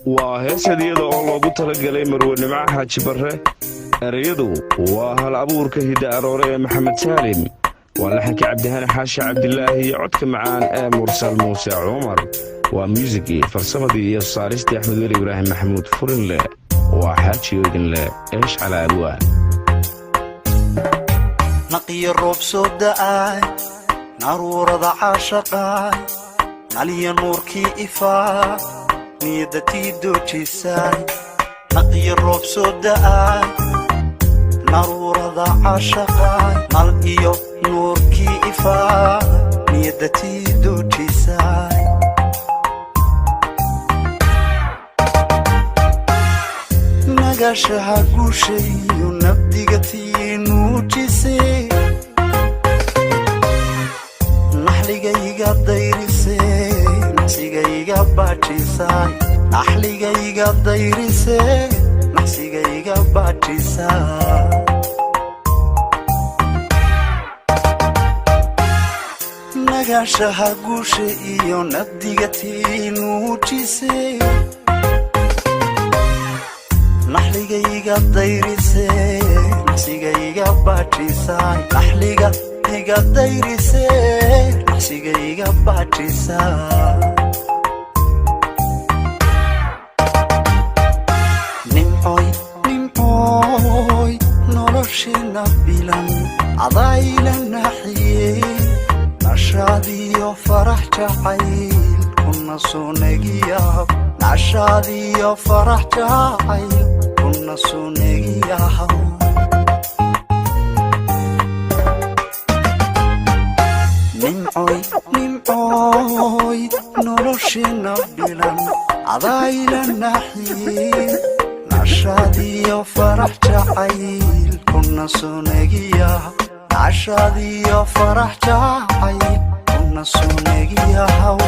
Waa hees hadiyada oo loogu talagalay Marwe Nimco Xaaji Barre. Ereyadu waa hal abuurka hidda aroore ee Maxamed Saalim, waa laxanka Cabdihani Xaashi Cabdilaahi iyo codka macaan ee Mursal Muuse Cumar. Waa muusigii, farsamadii iyo saaristii Axmed Weli Ibraahim Maxamuud Furinleh. Waa Xaajiyo idinleh eesh calaa abwaa. Naqiyo roob soo da'aay, naruurada caashaqaay, naliya nuurkii ifaa, niyadda tii doojisaay. Naqiyo roob soo da'aay, naruurada caashaqaay, nal iyo nuurkii ifaa, niyadda tii doojisaay. Nagashaha guushayo nabdiga tii nuujisay, naxligayga dayrise, naxsigayga baajisaay. Naxligayga dayrise, naxsigayga baajisaay. Nagashaha guusha iyo nabdiga tii nuujisay, naxligayga dayrise, naxsigayga baajisaay. Naxliga iga dayrise, naxsigayga baajisaay. Nimcoy, nimcooy, nolosheenna bilan adayla naxiyey, nashaadiyo farax jacayl kuna soo negiyaab, nashaadiyo farax jacayl kuna soo negiyahaw. Nimcoy, nimcooy, nolosheenna bilan adayla naxiyey, nashaadiyo farax jacayl kuna soo negiyaha, nashaadiyo farax jacayl kuna soo negiyahaw.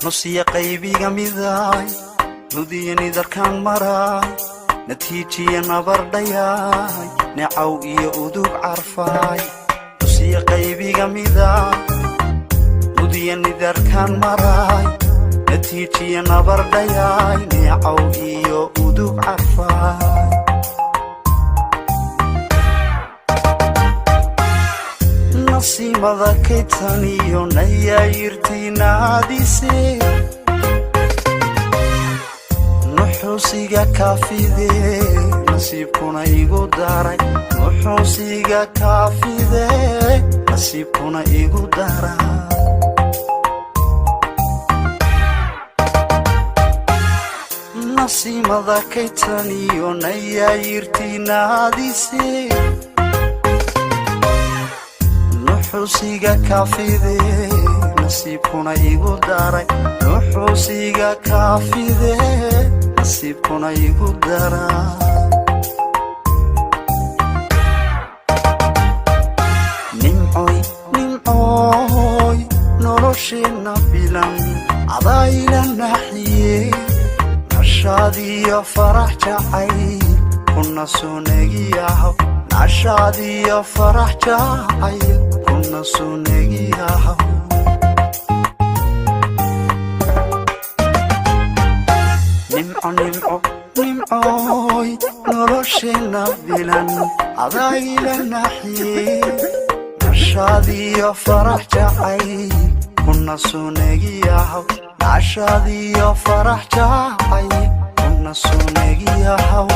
Nusiya qaybiga midaay, nudiya nidarkaan maraay, natiijiya nabardhayaay, necaw iyo udug carfaay. Nusiya qaybiga midaay, nudiya nidarkaan maraay, natiijiya nabardhayaay, neecaw iyo udug carfaay. Nasiimada kaytaniyo nayaayirtiinaadise, nuxuusiga kaafide, nasiibkuna igu daray. Nuxuusiga kaafide, nasiibkuna igu daray. Nasiimada kaytaniyo nayaayirtiinaadise, nuxuusiga kaafide, nasiibkuna igu daray. Nuxuusiga kaafide, nasiibkuna igu daray. Nimcoy, nimcooy, nolosheenna bilan adayla naxiyey, nashaadiyo farax jacayl kuna soo negiyahaw, nashaadiyo farax jacayl kuna soo negiyahaw. Nimco, nimco, nimcooy, nolosheenna bilan adayla naxiyey, nashaadiyo farax jacayl kuna soo negiyahaw, nashaadiyo farax jacayl kuna soo negiyahaw.